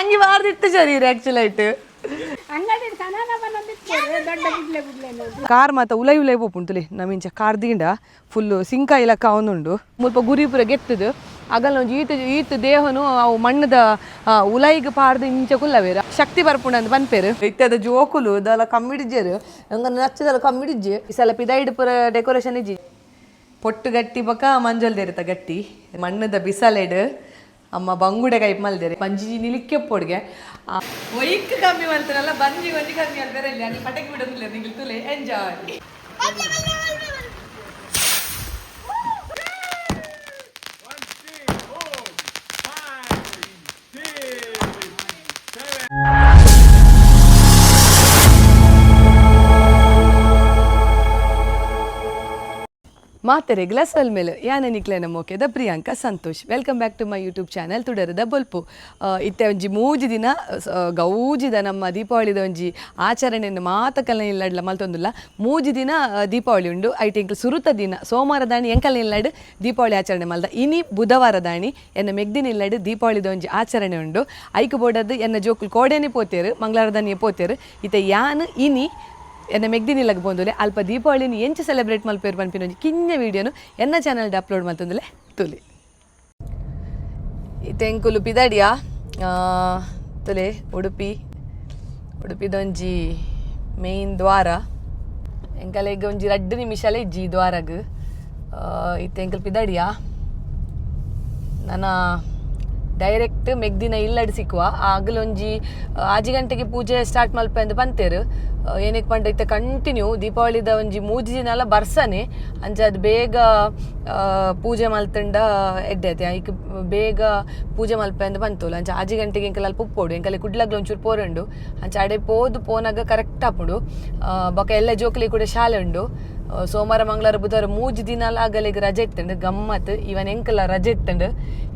ಅಂಗಿ ಬಾರ್ದಿತ್ತು ಸರಿ ಆಕ್ಚುಲ್ ಆಯ್ತು. ಅಂಗಡಿ ಸನಾನ ಬಂದಿತ್ತು ದೊಡ್ಡ ಬಿಡ್ಲೆ ಬಿಡ್ಲೆ. ಕಾರ್ ಮಾತ ಉಲೈ ಉಲೈ ಪೋಪುಂಟುಲಿ. ನಮಿಂಚ ಕಾರ್ ದಿಂಡ ಫುಲ್ಲು ಸಿಂಕ ಇಲಕ್ಕ ಅವನುಂಡು. ಮುಲ್ಪ ಗುರಿ ಪೂರ ಗೆತ್ತದು ಅಗಲ್ ಒಂಜಿ ಈತ ಈತ ದೇಹನು ಅವು ಮಣ್ಣದ ಉಲೈಗ್ ಪಾಡ್ದು ಇಂಚ ಕುಲ್ಲವೇರ ಶಕ್ತಿ ಬರ್ಪುಂಡು ಅಂದ್ ಪನ್ಪೇರು. ಇತ್ತದ ಜೋಕುಲು ದಾಲ ಕಮ್ಮಿಡಿಜ್ಜೆರು, ಹಂಗ ನಚ್ಚದಲ ಕಮ್ಮಿಡಿಜ್ಜೆ. ಈ ಸಲ ಪಿದೈಡ್ ಪೂರ ಡೆಕೋರೇಷನ್ ಇಜ್ಜಿ. ಪೊಟ್ಟು ಗಟ್ಟಿ ಬೊಕ ಮಂಜೊಲ್ ದೇರಿತ ಗಟ್ಟಿ ಮಣ್ಣದ ಬಿಸಲೆಡ್ ಅಮ್ಮ ಬಂಗುಡೆ ಕೈಪ್ ಮಲ್ದೇರಿ. ಬಂಜಿ ನಿಲಿಕ್ಕೆ ಪೊಡ್ಗೆ ಒಯ್ಕ್ ಕಮ್ಮಿ ಮಲ್ತನಲ್ಲ, ಬಂಜಿ ಒಂಜಿ ಕಮ್ಮಿ ಅಲ್ಬೇರೆ ಇಲ್ಲಿ ಅಲ್ಲಿ ಪಟಕಿ ಬಿಡೋದಿಲ್ಲ. ನಿಂಗೆ ತುಲೆ ಎಂಜಾಯ್. ಮಾತೆರೆ ಗ್ಲಾಸಲ್ ಮೇಲೆ ಯಾನ ನಿಕ್ಲೆ ನಮ್ಮ Priyanka Santosh. Welcome back to my YouTube channel ತುಡರದ ಬೊಲ್ಪು. ಇತ್ತೆ ಒಂಜಿ ಮೂಜಿ ದಿನ ಗೌಜಿದ ನಮ್ಮ ದೀಪಾವಳಿದ ಒಂಜಿ ಆಚರಣೆಯನ್ನು ಮಾತಕಲ್ನ ಇಲ್ಲಡ್ಲ ಮಲ್ತೊಂದುಲ್ಲ. 3 ದಿನ ದೀಪಾವಳಿ ಉಂಡು. ಐಟ್ ಎಂಕ್ಲು ಸುರುತ ದಿನ ಸೋಮವಾರ ದಾಣಿ ಎಂಕಲ್ನ ಇಲ್ಲಡ್ ದೀಪಾವಳಿ ಆಚರಣೆ ಮಲ್ದ. ಇನಿ ಬುಧವಾರ ದಾಣಿ ಎನ್ನ ಮೆಗ್ದಿನ ಇಲ್ಲಡ್ ದೀಪಾವಳಿದ ಒಂಜಿ ಆಚರಣೆ ಉಂಡು. ಐಕ್ ಬೋಡದ್ದು ಎನ್ನ ಜೋಕುಲು ಕೋಡೇನೆ ಪೋತೇರು, ಮಂಗಳವಾರ ದಾನಿಯೇ ಪೋತೇರು. ಇತ್ತೆ ಯಾನ್ ಇನಿ ಎನ್ನ ಮೆಗ್ದಿನಿಲ್ಲಗ್ ಪೋಂದುಲೆ. ಅಲ್ಪ ದೀಪಾವಳಿನ ಎಂಚ ಸೆಲೆಬ್ರೇಟ್ ಮಲ್ಪೇರು ಪನ್ಪಿನ ಒಂಜಿ ಕಿನ್ಯ ವೀಡಿಯೋನು ಎನ್ನ ಚಾನಲ್ಡ್ ಅಪ್ಲೋಡ್ ಮಲ್ತೊಂದುಲೆ, ತುಲಿ. ತೆಂಕುಲು ಪಿದಡಿಯಾ ತುಲೆ. ಉಡುಪಿ, ಉಡುಪಿದೊಂಜಿ ಮೇನ್ ದ್ವಾರ. ಎಂಕಲೆಗ್ ಒಂಜಿ 2 ನಿಮಿಷಲ ಇಜ್ಜಿ ಈ ದ್ವಾರಗ್. ಇತ್ತೆ ಎಂಕಲ್ ಪಿದಡಿಯಾ, ನನ ಡೈರೆಕ್ಟ್ ಮೆಗ್ದಿನ ಇಲ್ಲಡ್ ಸಿಕ್ಕುವ. ಆಗಲೊಂಜಿ 6 ಗಂಟೆಗೆ ಪೂಜೆ ಸ್ಟಾರ್ಟ್ ಮಲ್ಪೆ ಅಂದ್ ಪಂತೇರು. ಏನಕ್ಕೆ ಪಂಡ ಇತ್ತೆ ಕಂಟಿನ್ಯೂ ದೀಪಾವಳಿದ ಒಂಜಿ 3 ದಿನ ಬರ್ಸನೆ. ಅಂಚ ಅದು ಬೇಗ ಪೂಜೆ ಮಲ್ತಂಡ ಎಡ್ಡೆ ಐತೆ. ಐಕ್ ಬೇಗ ಪೂಜೆ ಮಲ್ಪೆ ಅಂದ್ ಪಂತೋಲು. ಅಂಚ 6 ಗಂಟೆಗೆ ಎಂಕಲ್ ಅಲ್ಪ ಉಪ್ಪೋಡು. ಎಂಕಲೆ ಕುಡ್ಲಗ್ಲ ಒಂಚೂರು ಪೋರುಂಡು. ಅಂಚ ಅಡೆ ಪೋದು ಪೋನಾಗ ಕರೆಕ್ಟ್ ಆಪುಂಡು. ಬೊಕ ಎಲ್ಲ ಜೋಕುಲಿ ಕೂಡ ಶಾಲೆ ಉಂಡು. ಸೋಮವಾರ, ಮಂಗಳವಾರ, ಬುಧವಾರ 3 ದಿನ ಆಗಲಿಗೆ ರಜೆ ಇತ್ತುಂಡು. ಗಮ್ಮತ್ ಇವನ್ ಎಂಕಲ ರಜೆ ಇತ್ತುಂಡು.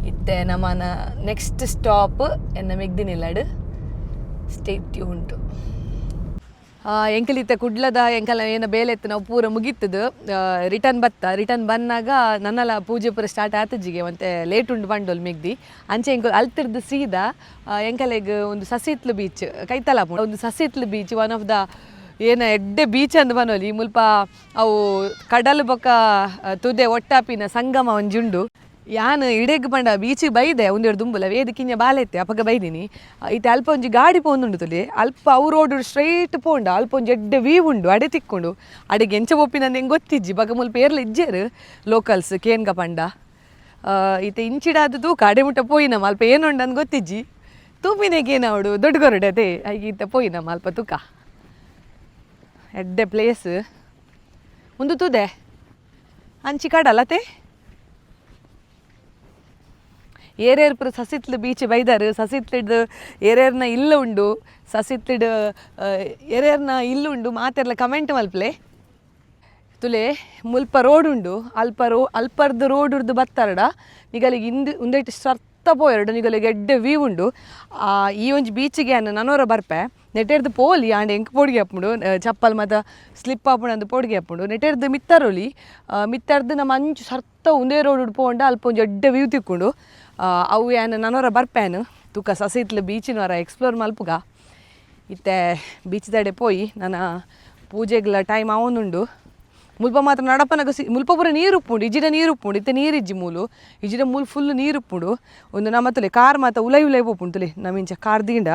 ಇತ್ತೆ ನಮ್ಮನ ನೆಕ್ಸ್ಟ್ ಸ್ಟಾಪ್ ಎನ್ನ ಮೆಗ್ದಿನಿಲ್ಲಡು. ಸ್ಟೇ ಉಂಟು. ಎಂಕಲ್ ಇತ್ತೆ ಕುಡ್ಲದ ಎಂಕಲ ಏನ ಬೇಲೆ ಇತ್ತು ನಾವು ಪೂರ ಮುಗೀತದು. ರಿಟರ್ನ್ ಬತ್ತ. ರಿಟರ್ನ್ ಬಂದಾಗ ನನ್ನಲ ಪೂಜೆ ಪೂರ ಸ್ಟಾರ್ಟ್ ಆತಜ್ಜಿಗೆ ಒಂತೆ ಲೇಟ್ ಉಂಡು ಬಂಡೋಲ್ ಮೆಗ್ದಿ. ಅಂಚೆ ಎಂಕಲ್ ಅಲ್ತಿರ್ದು ಸೀದಾ ಎಂಕಲೆಗ್ ಒಂದು ಸಸಿತ್ಲು ಬೀಚ್ ಕೈತಲ. ಒಂದು Sasihithlu beach one of the ಏನ ಎಡ್ಡೆ ಬೀಚ್ ಅಂದ್ ಬನೋಲಿ. ಮುಲ್ಪ ಅವು ಕಡಲು ಬೊಕ ತುದೆ ಒಟ್ಟಾಪಿನ ಸಂಗಮ ಒಂಜುಂಡು. ಯಾನ್ ಇಡೆಗ್ ಪಂಡ ಬೀಚಿಗೆ ಬೈದೆ ಒಂದೆರಡು ದುಂಬುಲ ವೇದ ಕಿಂಜ ಬಾಲೆ ಇತ್ತೆ ಅಪಗ ಬೈದಿನಿ. ಇತ್ತೆ ಅಲ್ಪ ಒಂಜಿ ಗಾಡಿ ಪೋಂದುಂಡು ತುಲಿ. ಅಲ್ಪ ಅವು ರೋಡ್ ಸ್ಟ್ರೈಟ್ ಪೋಂಡ ಅಲ್ಪ ಒಂಜಿ ಎಡ್ಡೆ ವೀವ್ ಉಂಡು, ಅಡೆ ತಿಕ್ಕೊಂಡು. ಅಡೆಗೆ ಎಂಚ ಪೋಪಿನ ಎಂಗ್ ಗೊತ್ತಿಜ್ಜಿ. ಬಗ ಮುಲ್ಪ ಏರ್ಲ ಇಜ್ಜೇರು ಲೋಕಲ್ಸ್ ಕೇನ್ಗ ಪಂಡ. ಇತ್ತೆ ಇಂಚಿಡಾದ ತೂಕ ಅಡೆ ಮುಟ್ಟ ಪೋಯಿನಮ. ಅಲ್ಪ ಏನುಂಡು ಅಂದ್ ಗೊತ್ತಿಜ್ಜಿ. ತೂಪಿನೆಗೆ ಏನಾವಡು ದೊಡ್ಡ ಕೊರಡೆ ಅದೇ ಐಗೆ ಇತ್ತೆ ಪೋಯಿನಮ ಅಲ್ಪ ತೂಕ. ಎಡ್ಡೆ ಪ್ಲೇಸ್ ಒಂದು ತುದೆ ಅಂಚಿ ಕಡಲತೆ. ಏರೇರ್ ಪೂರ ಸಸಿತ್ಲು ಬೀಚ್ ಬೈದಾರು. ಸಸಿತ್ಲಿಡ್ ಏರೇರ್ನ ಇಲ್ಲ ಉಂಡು, ಸಸಿತ್ಲಿಡ್ ಏರೇರ್ನ ಇಲ್ಲುಂಡು ಮಾತೆರ್ಲ ಕಮೆಂಟ್ ಮಲ್ಪ್ಲೆ. ತುಲೆ ಮುಲ್ಪ ರೋಡ್ ಉಂಡು. ಅಲ್ಪ ಅಲ್ಪರ್ದು ರೋಡ್ ಉರ್ದು ಬತ್ತಾರಡ ನಿಗಲಿಗೆ ಇಂದು ಉಂದೆಟ್ ಸರ್ತ ಪೋಯರಡು ನಿಗಲಿಗೆ ಎಡ್ಡೆ ವ್ಯೂ ಉಂಡು. ಈ ಒಂಜಿ ಬೀಚಿಗೆ ಅನ್ನ ನನೋರ ಬರ್ಪೆ. ನೆಟೆರ್ದು ಪೋಲಿ ಆಂಡ ಎಂಕ್ ಪೋಡಿಗೆ ಆಪುಂಡು, ಚಪ್ಪಲ್ ಮಾತ ಸ್ಲಿಪ್ ಆಪುಂಡು ಅಂದ್ ಪೋಡಿಗೆ ಆಪುಂಡು. ನೆಟೆರ್ದು ಮಿತ್ತರೊಲಿ ಮಿತ್ತರ್ದು ನಮ್ಮ ಅಂಚು ಸರ್ತ ಉಂದೇ ರೋಡ್ ಪೋಂಡ ಅಲ್ಪ ಒಂಜಿ ಎಡ್ಡೆ ವ್ಯೂ ತಿಕ್ಕುಂಡು. ಅವು ಯಾನ್ ನನೋರ ಬರ್ಪೇನು ತೂಕ ಸಸಿತ್ಲು ಬೀಚಿನವರ ಎಕ್ಸ್ಪ್ಲೋರ್ ಮಲ್ಪುಗ. ಇತ್ತೆ ಬೀಚ್ ದಡೆ ಪೋಯಿ ನನ್ನ ಪೂಜೆಗ್ಲ ಟೈಮ್ ಆವೊಂದುಂಡು. ಮುಲ್ಪ ಮಾತ್ರ ನಡಪನಗ ಸಿ ಮುಲ್ಪ ಪೂರ ನೀರು ಉಪ್ಪುಂಡು. ಇಜ್ಜಿಡ ನೀರು ಉಪ್ಪುಂಡು. ಇತ್ತೆ ನೀರಿಜ್ಜಿ ಮೂಲು. ಇಜ್ಜಿಡ ಮೂಲು ಫುಲ್ ನೀರು ಉಪ್ಪುಂಡು. ಒಂದು ನಮ್ಮ ತುಲೆ ಕಾರ್ ಮಾತ ಉಲೈ ಉಲೈ ಪೋಪುಂಡು ತುಲೆ. ನಮಿಂಚ ಕಾರ್ ದಿಂಡ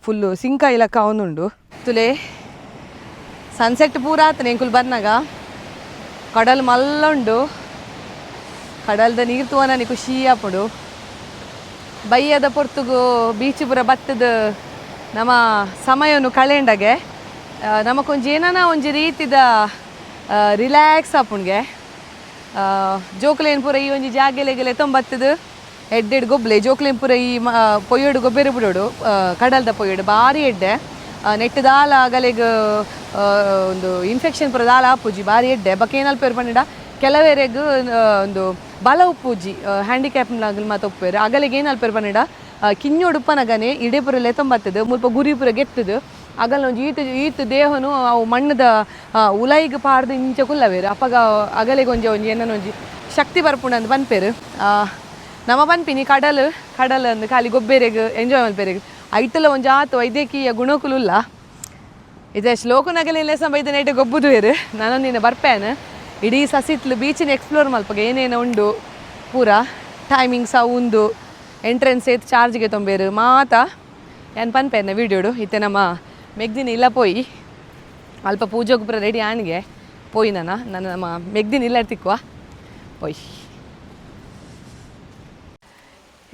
ಫುಲ್ಲು ಸಿಂಕ ಇಲಕ್ಕ ಆವೊಂದುಂಡು. ತುಲೆ ಸನ್ಸೆಟ್ ಪೂರ ಆತನೆ ಎಂಕುಲು ಬಂದಾಗ. ಕಡಲ್ ಮಲ್ಲ ಉಂಡು. ಕಡಲ್ದ ನೀರು ತೂವನನಿ ಖುಷಿ ಆಪುಂಡು. ಬಯ್ಯದ ಪೊರ್ತುಗು ಬೀಚ್ ಪೂರ ಬತ್ತದ ನಮ್ಮ ಸಮಯವನ್ನು ಕಳೆಂಡಗೆ ನಮಕೊಂಜಿ ಏನನ ಒಂಜಿ ರೀತಿದ ರಿಲ್ಯಾಕ್ಸ್ ಆಪುಂಡ್ಗೆ. ಜೋಕುಲೇನ್ ಪೂರ ಈ ಒಂಜಿ ಜಾಗೆಲೆಗೆಲೆ ತೊಂಬತ್ತದು ಎಡ್ಡೆಡ್ ಗೊಬ್ಲೆ. ಜೋಕುಲೇನ್ ಪೂರ ಈ ಪೊಯ್ಯೋಡು ಗೊಬ್ಬೆರೆ ಬಿಡೋಡು. ಕಡಲ್ದ ಪೊಯ್ಯೋಡು ಬಾರಿ ಎಡ್ಡೆ. ನೆಟ್ ದಾಲ ಅಗಲೆಗ್ ಒಂದು ಇನ್ಫೆಕ್ಷನ್ ಪೂರ ದಾಲ ಆಪುಜಿ, ಬಾರಿ ಎಡ್ಡೆ. ಬೊಕ ಏನಲ್ಪ ಪಂಡ ಕೆಲವೆರೆಗ್ ಒಂದು ಬಲ ಉಪ್ಪುಜಿ, ಹ್ಯಾಂಡಿಕ್ಯಾಪ್ ಮಾತ ಉಪ್ಪುವೆರ್. ಅಗಲಿಗೆ ಏನಲ್ಪ ಪಂಡ ಕಿಂಜೋಡು ಉಪ್ಪನಗನೆ ಇಡೆ ಪೂರ ಲೆತೊಂಬತ್ತದು ಮುಲ್ಪ ಗುರಿ ಪೂರ ಗೆತ್ತದು ಅಗಲ್ ಒಂಜಿ ಈತ ಈತ ದೇಹನು ಅವು ಮಣ್ಣದ ಉಲೈಗ್ ಪಾಡ್ದು ಇಂಚ ಕುಲ್ಲವೇರು. ಅಪಗ ಅಗಲಿಗೆ ಒಂಜಿ ಒಂಜಿ ಏನನ ಒಂಜಿ ಶಕ್ತಿ ಬರ್ಪುಂಡು ಅಂದ್ ಪನ್ಪೆರ್. ನಮ ಪನ್ಪಿನಿ ಕಡಲ್ ಕಡಲ್ ಅಂದ್ ಖಾಲಿ ಗೊಬ್ಬೆರೆಗ್ ಎಂಜಾಯ್ ಮಲ್ಪೆರೆಗ್. ಐತಲ ಒಂಜಾತ್ ವೈದ್ಯಕೀಯ ಗುಣಕುಲುಲ್ಲ. ಇದೆ ಶ್ಲೋಕನಗಲೆಲ್ಲ ಸಹ ನೈಟ್ ಗೊಬ್ಬುದು ಬೇರು. ನಾನು ನಿನ್ನ ಬರ್ಪೇನು ಇಡೀ ಸಸಿತ್ಲು ಬೀಚಿನ ಎಕ್ಸ್ಪ್ಲೋರ್ ಮಲ್ಪಗೆ ಏನೇನು ಉಂಡು ಪೂರ ಟೈಮಿಂಗ್ಸ್ ಉಂದು ಎಂಟ್ರೆನ್ಸ್ ಏತ್ ಚಾರ್ಜ್ಗೆ ತೊಂಬೇರು ಮಾತ ಏನ್ ಪನ್ಪೇನ ವೀಡಿಯೋಡು. ಇತ್ತೆ ನಮ್ಮ ಮೆಗ್ದಿನ ಇಲ್ಲ ಪೋಯಿ ಅಲ್ಪ ಪೂಜೆಗೆ ಪೂರ ರೆಡಿ ಆಣಿಗೆ ಪೋಯಿ. ನಾನು ನನ್ನ ನಮ್ಮ ಮೆಗ್ದಿನ ಇಲ್ಲ ತಿಕ್ಕುವ ಪೋಯ್.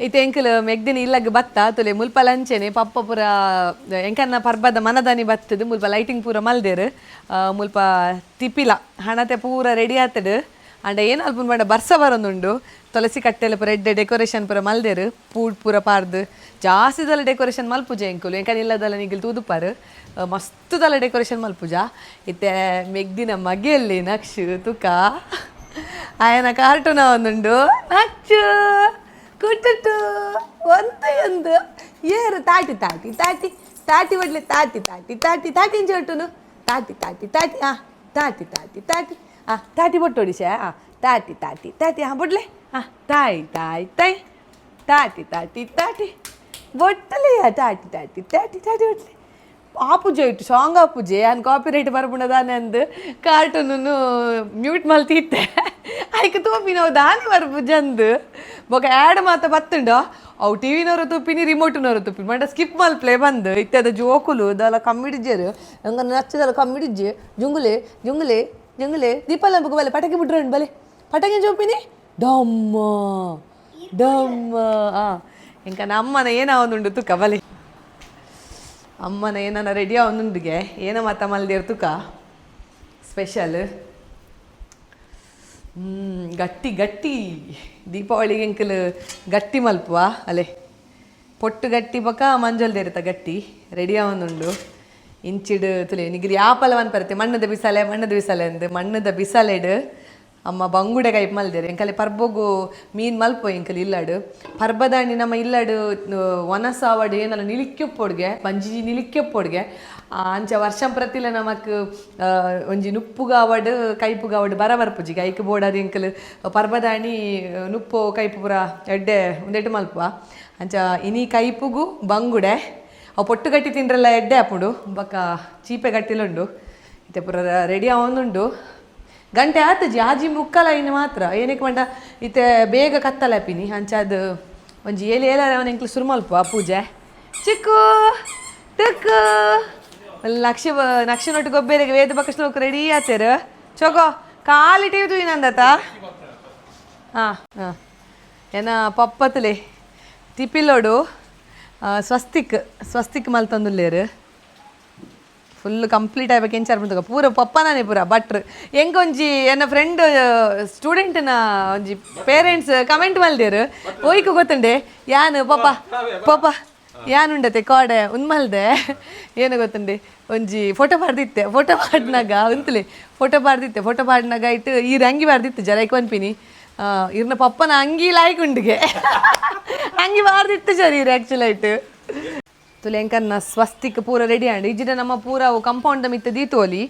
ಇತ್ತೆ ಎಂಕಲ್ ಮೆಗ್ದಿನ ಇಲ್ಲಗ್ ಬತ್ತ ತುಲೆ. ಮುಲ್ಪ ಲಂಚೆನೆ ಪಪ್ಪ ಪೂರ ಎಂಕನ್ನ ಪರ್ಬದ ಮನದಾನಿ ಬತ್ತದು. ಮುಲ್ಪ ಲೈಟಿಂಗ್ ಪೂರ ಮಲ್ದೇರು. ಮುಲ್ಪ ತಿಪಿಲ ಹಣತೆ ಪೂರ ರೆಡಿ ಆತಡು. ಅಂಡ ಏನು ಅಲ್ಪ ಪಂಡ ಬರ್ಸ ಬರೊಂದುಂಡು. ತುಳಸಿ ಕಟ್ಟೆಲ ಪೂರ ಎಡ್ಡೆ ಡೆಕೋರೇಷನ್ ಪೂರ ಮಲ್ದೇರು. ಪೂಡ್ ಪೂರ ಪಾರ್ದು ಜಾಸ್ತಿದಲ್ಲ ಡೆಕೋರೇಷನ್ ಮಲ್ಪುಜ ಎಂಕುಲು. ಎಂಕನ್ ಇಲ್ಲದಲ್ಲ ನಿಗಿಲ್ ತೂದುಪಾರು, ಮಸ್ತುದಲ್ಲ ಡೆಕೋರೇಷನ್ ಮಲ್ಪುಜ. ಇತ್ತೆ ಮೆಗ್ದಿನ ಮಗೆಯಲ್ಲಿ ನಕ್ಷು ತುಕ ಆಯನ ಕಾರ್ಟೂನ ಒಂದುಂಡು. ನಕ್ಷು ಕುಟ್ಟುಟು ಒಂತೆ ಒಂದು ಏರು ತಾಟಿ ತಾಟಿ ತಾಟಿ ತಾಟಿ ಒಡ್ಲೆ ತಾಟಿ ತಾಟಿ ತಾಟಿ ತಾಟಿ ಇಂಚ ಒಟ್ಟುನು ತಾಟಿ ತಾಟಿ ತಾಟಿ ಆ ತಾಟಿ ತಾಟಿ ತಾಟಿ ಆ ತಾಟಿ ಬೊಟ್ಟು ಒಡಿಶೆ ಆ ತಾಟಿ ತಾಟಿ ತಾಟಿ ಆ ಬೊಡ್ಲೆ ಆ ತಾಯಿ ತಾಯಿ ತಾಯಿ ತಾಟಿ ತಾಟಿ ತಾಟಿ ಬೊಟ್ಟಲೆ ತಾಟಿ ತಾಟಿ ತಾಟಿ ತಾಟಿ ಬೊಟ್ಲೆ. ಆಪುಜೆ ಇಟ್ಟು ಸಾಂಗ್ ಆಪುಜೆ ಅನ್ ಕಾಪಿ ರೈಟ್ ಬರ್ಪುಂಡದಾನೆ ಅಂದ್ ಕಾರ್ಟೂನು ಮ್ಯೂಟ್ ಮಲ್ತಿತ್ತೆ. ಐಕ್ ತೂಪಿನ ಅವು ದಾನಿ ಬರ್ಪುಜೆ ಅಂದ್ ಬೊಕ ಆ್ಯಡ್ ಮಾತ ಬತ್ತುಂಡ. ಅವು ಟಿ ವಿನವರು ತೂಪಿನಿ, ರಿಮೋಟ್ನವರು ತೂಪಿನಿ ಮಂಡ ಸ್ಕಿಪ್ ಮಲ್ಪ್ಲೆ ಬಂದು. ಇತ್ತದ ಜೋಕುಲು ದಾಲ ಕಮ್ಮಿಡಿಜ್ಜೆರ್ ಹಂಗ ನಚ್ಚದಲ್ಲ ಕಮ್ಮಿಡಿಜ್ಜೆ. ಜುಂಗುಲೆ ಜುಂಗುಲೆ ಜುಂಗುಲೆ ದೀಪಾಲ ಬೊಕ ಬಲೆ ಪಟಾಕಿ ಬಿಟ್ರೆ ಬಲೆ ಪಟಾಕಿ ಚೂಪಿನಿ ಡಮ್ಮ ಡಮ್ಮ. ಆ ಇಂಕ ನಮ್ಮನ ಏನಾವೊಂದುಂಡು ತುಕ ಬಲೆ. ಅಮ್ಮನ ಏನನ ರೆಡಿ ಅವನುಂಡಿಗೆ ಏನ ಮತ್ತ ಮಲ್ದಿರ್ ತುಕ ಸ್ಪೆಷಲ್. ಗಟ್ಟಿ ಗಟ್ಟಿ ದೀಪಾವಳಿಗೆ ಎಂಕಲ್ ಗಟ್ಟಿ ಮಲ್ಪುವ ಅಲೆ ಪೊಟ್ಟು ಗಟ್ಟಿ ಬೊಕ ಮಂಜೊಲ್ದೇರಿತ ಗಟ್ಟಿ ರೆಡಿ ಆವೊಂದುಂಡು. ಇಂಚಿಡ್ ತುಲೆ ನಿಗಿಲ್ ಯಾಪಲ ಪರತೆ ಮಣ್ಣದ ಬಿಸಾಲೆ ಮಣ್ಣದ ಬಿಸಾಲೆ ಅಂದ್. ಮಣ್ಣದ ಬಿಸಾಲೆಡ್ ಅಮ್ಮ ಬಂಗುಡೆ ಕೈಪ್ ಮಲ್ದೇರು. ಎಂಕಲೆ ಪರ್ಬೊಗು ಮೀನ್ ಮಲ್ಪೊ ಎಂಕಲ್ ಇಲ್ಲಡು. ಪರ್ಬದಾಣಿ ನಮ್ಮ ಇಲ್ಲಡು ವನಸಾವಡ್ ಏನಲ್ಲ ನಿಲಿಕ್ಯೊಪ್ಪೊಡ್ಗೆ ಬಂಜಿ ನಿಲಿಕ್ಯೊಪ್ಪೊಡ್ಗೆ. ಅಂಚ ವರ್ಷ ಪ್ರತಿಲ ನಮಕ್ ಒಂಜಿ ನುಪ್ಪುಗಾವಡ್ ಕೈಪುಗಾವಡ್ ಬರ ಬರ್ಪುಜಿ. ಕೈಕ್ ಬೋಡಾದ್ ಎಂಕಲ್ ಪರ್ಬದಾಣಿ ನುಪ್ಪು ಕೈಪು ಪೂರ ಎಡ್ಡೆ ಉಂದೆಟ್ ಮಲ್ಪುವ. ಅಂಚ ಇನಿ ಕೈಪುಗು ಬಂಗುಡೆ ಅವು ಪೊಟ್ಟು ಗಟ್ಟಿ ತಿಂಡ್ರೆಲ್ಲ ಎಡ್ಡೆ ಆಪುಂಡು. ಬೊಕ ಚೀಪೆ ಗಟ್ಟಿಲುಂಡು. ಇತ್ತೆ ಪೂರ ರೆಡಿ ಆವೊಂದುಂಡು. ಗಂಟೆ ಆತುಜಿ, 6:45 ಇನ್ನು ಮಾತ್ರ. ಏನಕ್ಕೆ ಪಂಡ ಇತ್ತೆ ಬೇಗ ಕತ್ತಲೆ ಆಪಿನಿ. ಅಂಚಾದ್ ಒಂಜಿ ಏಳು ಏಳರ ಅವನ ಎಂಕ್ಲು ಶುರು ಮಲ್ಪುವ ಪೂಜೆ. ಚಿಕ್ಕು ಟುಕ್ಕು ಲಕ್ಷ ನಕ್ಷನೊಟ್ಟು ಗೊಬ್ಬೆರೆಗೆ ವೇದ ಬಕ ಶ್ಲೋಕ ರೆಡಿ ಆತೇರು. ಚೋಕೋ ಖಾಲಿ ಟಿವಿ ತೂಯಿನಂದತ. ಹಾಂ ಹಾಂ ಏನ ಪಪ್ಪತ್ತಲೆ ತಿಪಿಲೋಡು ಸ್ವಸ್ತಿಕ್ ಸ್ವಸ್ತಿಕ್ ಮಲ್ತೊಂದುಲ್ಲೇರು. ಫುಲ್ ಕಂಪ್ಲೀಟ್ ಆಗ್ಬೇಕು ಎಂಚಾರ್ ಪೂರ ಪೂರ ಪಪ್ಪನಾನೆ ಪೂರ ಭಟ್ರು. ಎಂಕೊಂಜಿ ಎನ್ನ ಫ್ರೆಂಡ್ ಸ್ಟೂಡೆಂಟ್ನ ಒಂಜಿ ಪೇರೆಂಟ್ಸ್ ಕಮೆಂಟ್ ಮಲ್ದೇರು. ಒಯ್ಕು ಗೊತ್ತುಂಡೆ ಯಾನು ಪಪ್ಪ ಪಪ್ಪ ಯಾನುಂಡತೆ ಕೋಡೆ ಉಂದ್ ಮಲ್ದೆ. ಏನು ಗೊತ್ತುಂಡೆ ಒಂಜಿ ಫೋಟೋ ಪಾಡ್ದಿತ್ತೆ. ಫೋಟೋ ಪಾಡ್ನಾಗ ಉಂತಲೆ ಫೋಟೋ ಪಾಡ್ದಿತ್ತೆ. ಫೋಟೋ ಪಾಡ್ನಾಗ ಇಟ್ಟು ಈ ಅಂಗಿ ಪಾಡ್ದಿತ್ತು ಜರೈಕ್ ಪನ್ಪಿನಿ ಇರ್ನ ಪಪ್ಪನ ಅಂಗಿ ಲಾಯ್ಕ್ ಉಂಡಿಗೆ ಅಂಗಿ ಬಾರ್ದಿತ್ತು ಸರಿ ಇರು ಆ್ಯಕ್ಚುಲ್ ಆಯ್ತು. ತುಲೆ ಎಂಕನ್ನ ಸ್ವಸ್ತಿಕ್ ಪೂರ ರೆಡಿ ಆಂಡ್. ಇಜ್ಜಿಡ ನಮ್ಮ ಪೂರ ಕಂಪೌಂಡ್ ಮಿತ್ತ ದೀತೋಲಿ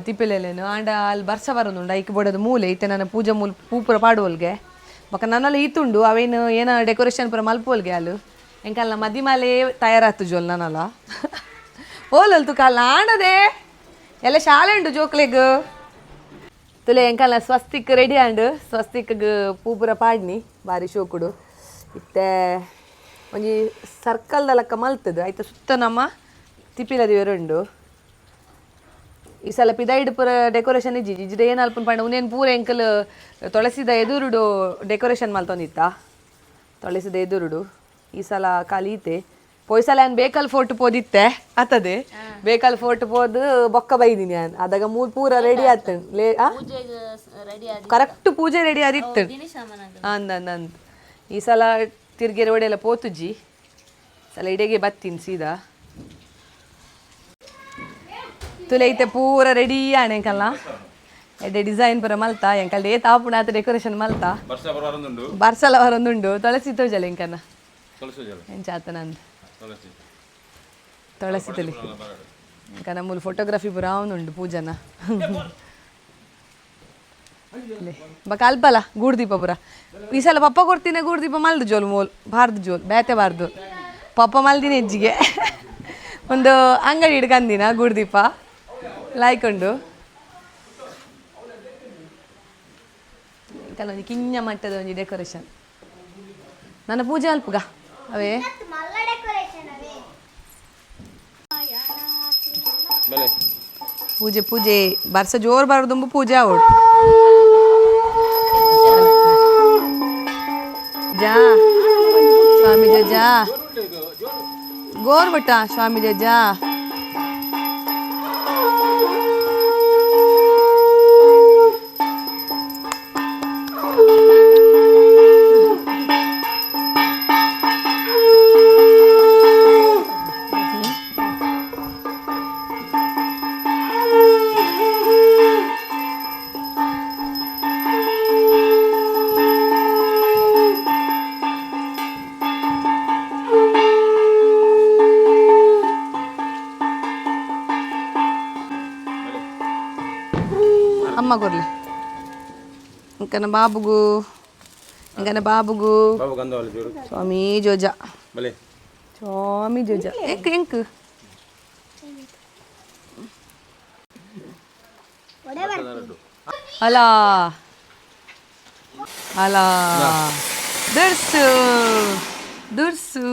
ತಿಪ್ಪಿಲೆಲೇನು. ಆಂಡ ಅಲ್ಲಿ ಬರ್ಸ ಬರೋದುಂಡು, ಐಕ್ ಬೋಡದ ಮೂಲೆ. ಇತ್ತೆ ನನ್ನ ಪೂಜೆ ಮೂಲ ಪೂ ಪೂರ ಪಾಡುವಲ್ಗೆ. ಬೊಕ ನನ್ನಲ್ಲ ಈತುಂಡು ಅವೇನು ಏನ ಡೆಕೋರೇಷನ್ ಪೂರ ಮಲ್ಪೋಲ್ಗೆ. ಅಲ್ಲು ಎಂಕಲ್ನ ಮದಿಮಾಲೆ ತಯಾರಾತು ಜೋಲ್ ನನ್ನಲ್ಲ ಓಲಲ್ ತುಕ ಅಲ್ಲ ಆಂಡದೆ ಎಲ್ಲ ಶಾಲೆ ಉಂಡು ಜೋಕ್ಲೆಗ್. ತುಲೆ ಎಂಕಲ್ನ ಸ್ವಸ್ತಿಕ್ ರೆಡಿ ಆಂಡ್. ಸ್ವಸ್ತಿಕ್ ಪೂ ಪೂರ ಪಾಡ್ನಿ ಬಾರಿ ಶೋಕುಡು. ಇತ್ತೆ ಒಂಜಿ ಸರ್ಕಲ್ದ ಲೆಕ್ಕ ಮಲ್ತದು ಐತ ಸುತ್ತ ನಮ್ಮ ತಿಪ್ಪಿಲ ಉಂಡು. ಈ ಸಲ ಪಿದೈಡ್ ಪೂರ ಡೆಕೋರೇಷನ್ ಇಜ್ಜಿ. ಇಜ್ಜಿಡ ಏನು ಅಲ್ಪನ್ ಪಂಡ ಉನೇನು ಪೂರ ಎಂಕಲ್ ತುಳಸಿದ ಎದುರುಡು ಡೆಕೋರೇಷನ್ ಮಲ್ತೊಂದಿತ್ತ ತುಳಸಿದ ಎದುರುಡು. ಈ ಸಲ ಖಾಲಿ ಈತೆ. ಪೋಯ್ ಸಲ ಯಾನ್ ಬೇಕಲ್ ಫೋಟೋ ಪೋದಿತ್ತೆ ಆತದೆ. ಬೇಕಲ್ ಫೋಟೋ ಪೋದು ಬೊಕ್ಕ ಬೈದಿನಿ ಯಾನ್. ಅದಾಗ ಮೂಲ್ ಪೂರ ರೆಡಿ ಆತ ಲೇ. ಕರೆಕ್ಟ್ ಪೂಜೆ ರೆಡಿ ಆದಿತ್ತು ಅಂದ ಅಂದ ಅಂದ್. ಈ ಸಲ ತಿರ್ಗೆರೆ ಒಡೆಯಲ್ಲ ಪೋತುಜ್ಜಿ. ಸಲ ಇಡೆಗೆ ಬತ್ತೀನಿ ಸೀದಾ. ತುಲೆ ಐತೆ ಪೂರ ರೆಡಿ ಆಣೆ ಎಂಕಲ್ಲ ಎಡ್ಡೆ ಡಿಸೈನ್ ಪೂರ ಮಲ್ತಾ. ಎಂಕಲ್ ಏತ್ ಆಪುಂಡು ಆತ ಡೆಕೋರೇಷನ್ ಮಲ್ತಾ. ಬರ್ಸಲ ಬರೊಂದುಂಡು. ತುಳಸಿ ತೋಜಲ ಎಂಕನ್ನ ಎಂಚ ಆತ ನಂದು ತುಳಸಿ ತುಲಿ. ಎಂಕನ ಮೂಲು ಫೋಟೋಗ್ರಫಿ ಪೂರ ಉಂಡು ಪೂಜನ. ಬಕ ಅಲ್ಪಲ ಗೂಡ್ದೀಪ ಪೂರ. ಈ ಸಲ ಪಪ್ಪ ಕೊಡ್ತೀನಿ ಗೂಡ್ದೀಪ ಮಲ್ದು ಜೋಲ್ ಮೋಲ್ ಬಾರ್ದು ಜೋಲ್ ಬೇತೆ ಬಾರ್ದು. ಪಪ್ಪ ಮಲ್ದಿನ ಹೆಜ್ಜಿಗೆ ಒಂದು ಅಂಗಡಿ ಹಿಡ್ಕಂದಿನ ಗುಡ್ದೀಪ ಲೈಕ್ ಉಂಡು. ಕೆಲವೊಂದು ಕಿಂಜ ಮಟ್ಟದ ಒಂಜಿ ಡೆಕೋರೇಷನ್. ನನ್ನ ಪೂಜೆ ಅಲ್ಪುಗ ಅವೇ. ಮಲ್ಲ ಡೆಕೋರೇಷನ್ ಅವೇ. ಬಲೆ. ಪೂಜೆ ಪೂಜೆ ಬರ್ಸ ಜೋರು ಬರೋದುಂಬು ಪೂಜೆ ಅವಳು ಜಾ ಸ್ವಾಮಿ ಜಜ್ಜಾ ಗೋರ್ ಬಿಟ್ಟ ಸ್ವಾಮಿ ಜಜ್ಜಾ. ಅಮ್ಮ ಕೊರ್ಲಿ ಇಂಕನ ಬಾಬುಗು, ಇಂಕನ ಬಾಬುಗು. ಬಾಬು ಗಂಧವಲ್ಲ ಜೋರು. ಸ್ವಾಮಿ ಜೋಜ. ಬಲೆ. ಸ್ವಾಮಿ ಜೋಜ ಎಂಕ್ ಎಂಕ್. ಅಲ ಅಲ ದುರ್ಸು ದುರ್ಸು.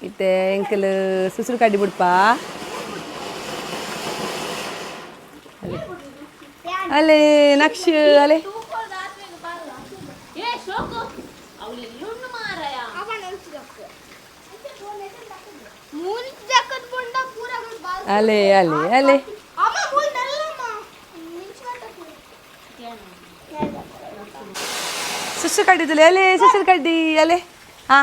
ಇತ್ತೆ ಎಂಕಲ್ ಸುಸುರು ಕಡ್ಡಿ ಬಿಡ್ಪ. ಅಲೆ ನಕ್ಷ ಅಲೆ. ಅಲೆ ಅಲೆ ಅಲೆ. ಸುಸುರು ಕಡ್ಡಿದಲೆ ಅಲೆ, ಸುಸುರು ಕಡ್ಡಿ ಅಲೆ. ಹಾ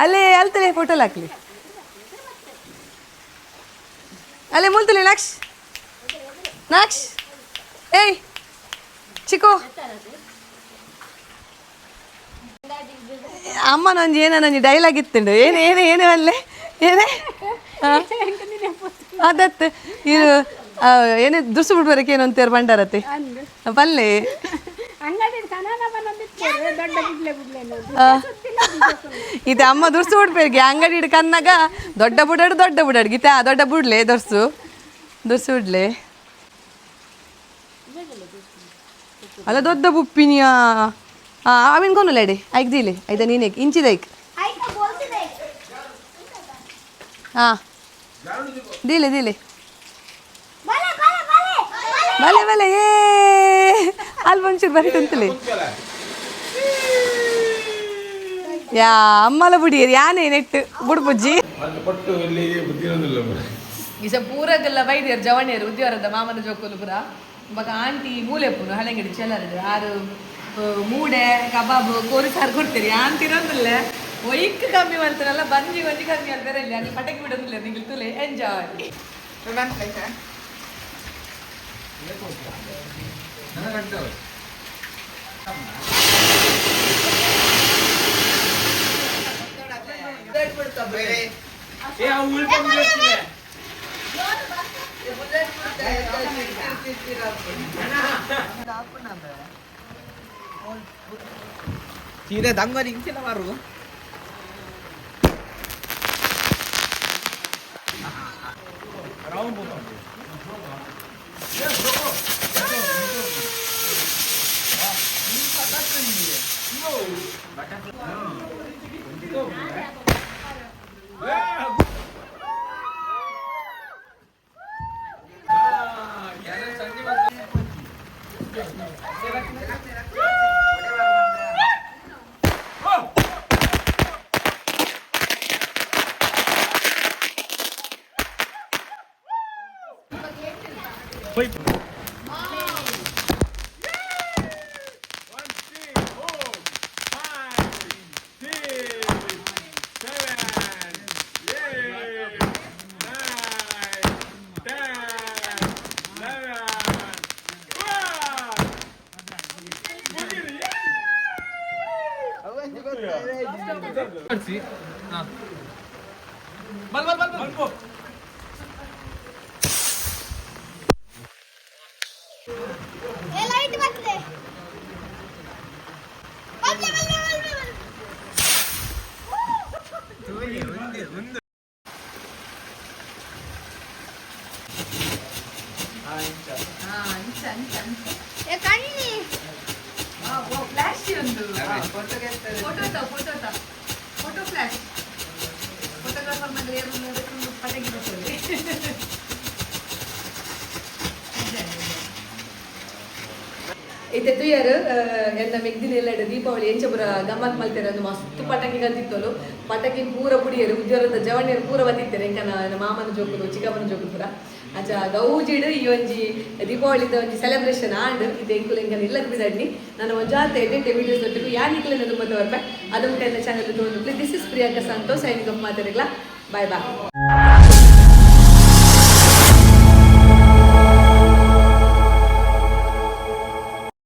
ಅಲೆ ಅಲ್ತಲೆ ಫೋಟೋ ಹಾಕ್ಲಿ. ಅಲೆ ಮುಲ್ತಲೆ ನಕ್ಷ ನಕ್ಷ. ಏಯ್ ಚಿಕ್ಕು, ಅಮ್ಮನೊಂಜಿ ಏನೊಂಜಿ ಡೈಲಾಗ್ ಇತ್ತುಂಡು. ಏನು ಏನು ಏನು ಅಲ್ಲೇ ಏನೇ ಅದತ್ ಇದು ಏನೇ ದುರ್ಸು ಬಿಡ್ಬರಕ್ಕೆ ಏನು ಅಂತೀರ ಬಂಡಾರತೆ ಪಲ್ಲೆ. ಅಂಗಡಿ ಸನಾನ ಬಂದಿತ್ತು ದೊಡ್ಡ ಬಿಡ್ಲೆ ಬಿಡ್ಲೆ. ಇದು ಅಮ್ಮ ದುರ್ಸು ಬಿಡ್ಬೇರಿಗೆ ಅಂಗಡಿ ಹಿಡ್ ಕನ್ನಾಗ ದೊಡ್ಡ ಬುಡಾಡು ದೊಡ್ಡ ಬುಡಾಡು ಗೀತಾ ದೊಡ್ಡ ಬುಡ್ಲೆ ದೊರ್ಸು ದುರ್ಸು ಬಿಡ್ಲೆ ಅಲ್ಲ ದೊಡ್ಡ ಬುಪ್ಪಿನಿಯಾ. ಆವಿನ ಕೊನುಲೇಡಿ ಐಕ್ ದೀಲಿ ಐದ ನೀನೆ ಇಂಚಿದೈಕ್. ಹಾ ದೀಲೆ ದೀಲೆ ಬಲೆ ಬಲೆ. ಏ ಅಲ್ಲಿ ಒಂಚೂರು ಬರೀ ತಂತಲೆ ಯಾ ಅಮ್ಮಲ ಬುಡಿ ಯಾನೇ ನೆಟ್ಟು ಬುಡ್ಬುಜ್ಜಿ. ಮತ್ತೆ ಪಟ್ಟು ಇಲ್ಲಿ ಬುದ್ಧಿ ಇರೋದಿಲ್ಲ. ಈಸ ಪೂರಗೆಲ್ಲ ಬೈದಿಯರ್ ಜವಣಿಯರು ಉದ್ಯವರದ ಮಾಮನ ಜೋಕುಲು ಪೂರ ಬೊಕ ಆಂಟಿ ಮೂಲೆಪ್ಪುನು ಹಳೆಂಗಡಿ ಚೆಲ್ಲರಡು ಆರು ಮೂಡೆ ಕಬಾಬ್ ಕೋರಿ ಸಾರು ಕೊಡ್ತೀರಿ ಆಂತಿರೊಂದಿಲ್ಲ. ಒಯ್ಕ್ ಕಮ್ಮಿ ಮಾಡ್ತಾರಲ್ಲ ಬಂಜಿ ಒಂಜಿ ಕಮ್ಮಿ ಅಲ್ಲಿ ಬೇರೆ ಇಲ್ಲಿ ಅಲ್ಲಿ ಪಟಕಿ ಬಿಡೋದಿಲ್ಲ ನಿಂಗೆ ತುಲೆ ಎಂಜಾಯ್. ಸೀರೆ ದಂಗರಿ ಇಂಚಿನ ಮಾರು. 1, 2, 4, 5, 6, 7, 8. ಬಲ್ ಬಲ್ ಬಲ್ ಬಲ್. ಏ ಲೈಟ್ ಬರ್ತದೆ. ಬಲ್ಲೆ ಬಲ್ಲೆ ಬಲ್ಲೆ ಬಲ್ಲೆ. ಏ ಕಣ್ಣಿ. ಫ್ಲಾಶ್ ಒಂದು photo photo photo flash. Photographer ಬಂದ್ರೆ ಪಟಾಕಿ ಬರ್ತದೆ. ಇತ್ತೆ ತುಯ್ಯರ್ ಎನ್ನ ಮೆಗ್ದಿನ ಎಲ್ಲ ದೀಪಾವಳಿ ಎಂಚ ಪೂರ ಗಮ್ಮತ್ ಮಲ್ತೇರೆ ಒಂದು ಮಸ್ತ್ ಪಟಾಕಿ ಕಲ್ತಿತ್ತೋಲು. ಪಟಾಕಿ ಪೂರ ಪುಡಿಯರು, ಉಜ್ವಲದ ಜವಣಿಯರು ಪೂರ ಬತ್ತಿತ್ತೇನೆ. ಎಂಕನ ನನ್ನ ಮಾಮನ ಜೋಕುಲು, ಚಿಕ್ಕಪ್ಪನ ಜೋಕುಲು ಪೂರ. ಅಂಚ ಗೌಜಿಡ್ ಈ ಒಂಜಿ ದೀಪಾವಳಿದ ಒಂಜಿ ಸೆಲೆಬ್ರೇಷನ್ ಆಂಡ್. ಇದು ಎಂಕುಲು ಎಂಕನ ಇಲ್ಲ ಬಿಡಡ್ನಿ ನಾನು ಒಂಜಾತ ಎಡಿಟ್ ವಿಡಿಯೋಸ್ ಒಟ್ಟಿಗೆ ಯಾನಿಕ್ಲೆನ ತುಂಬ ಬರ್ಪೆ. ಅದು ಮುಟ್ಟ ಎಲ್ಲ ಚಾನಲ್ ತಗೊಂಡು. This is Priyanka Santosh signing off. ಮಾತಾಡಿಗ್ಲಾ. Bye bye.